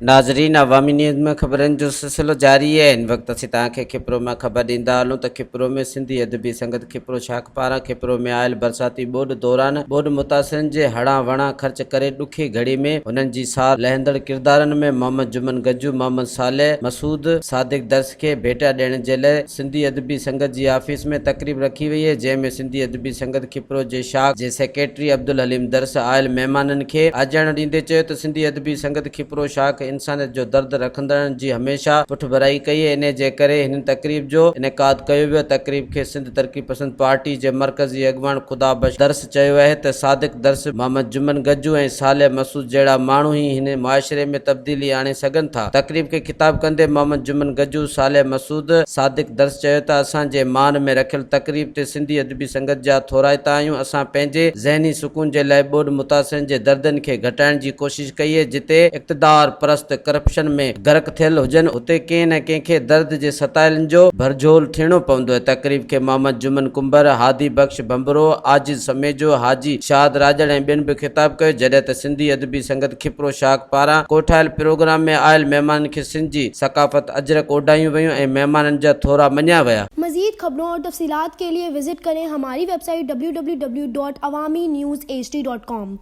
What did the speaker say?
ناظرين عوامي نيوز ۾ خبرن جو سلسلو جاري آهي هن وقت اسين توهان کي کپرو مان خبر ڏيندا هلون ته کپرو ۾ سنڌي ادبي سنگت کپرو شاخ پاران کپرو ۾ آيل برساتي ٻوڏ دوران ٻوڏ متاثرن جي هڙان وڙان خرچ ڪري ڏکي گهڙي ۾ هنن جي سار لهندڙ ڪردارن ۾ محمد جمن گجو، محمد صالح مسعود، صادق درس کي ڀيٽا ڏيڻ جي لئه سنڌي ادبي سنگت جي آفيس ۾ تقريب رکي وئي آهي جنهن ۾ سنڌي ادبي سنگت کپرو جي شاخ جي سيڪريٽري عبدالحليم درس آيل مهمانن کي آجياڻو ڏيندي چيو ته سنڌي ادبي سنگت کپرو شاخ انسانيت جو درد رکندڙن جي هميشه پٺڀرائي ڪئي انهي جي ڪري هن تقريب جو انعقاد ڪيو ويو تقريب کي سنڌ ترقي پسند پارٽي جي مرڪزي اڳواڻ خدا بخش درس چيو اهي ته صادق درس، محمد جمن گجو ۽ صالح مسعود جهڙا ماڻهو ئي هن معاشري ۾ تبديلي آڻي سگهن ٿا. تقريب کي خطاب ڪندي محمد جمن گجو، صالح مسعود، صادق درس چيو ته اسان جي مان ۾ رکيل تقريب تي سنڌي ادبي سنگت جا ٿورائتا آهيون، اسان پنهنجي ذهني سڪون جي لاء ٻوڏ متاثرن جي دردن کي گهٽائڻ جي ڪوشش ڪئي اهي، جتي اقتدار پرست ڪرپشن ۾ غرق ٿيل هجن اتي ڪنهن نه ڪنهن کي درد جي ستايلن جو ڀرجهول ٿيڻو پوندو آهي. تقريب کي محمد جمن ڪنڀر، هادي بخش ڀنڀرو، عاجز سميجو، حاجي شاهد راڄڙ ۽ ٻين به خطاب ڪيو جڏهن ته سنڌي ادبي سنگت کپرو شاخ پاران ڪوٺايل پروگرام ۾ آيل مهمانن کي سنڌ جي ثقافت اجرڪ اوڍايون ويون ۽ مهمانن جا ٿورا مڃيا ويا. مزيد خبرون اور تفصيلات کے لئے وزٽ ڪرين ھماري web site www.awamiNewsHD.com.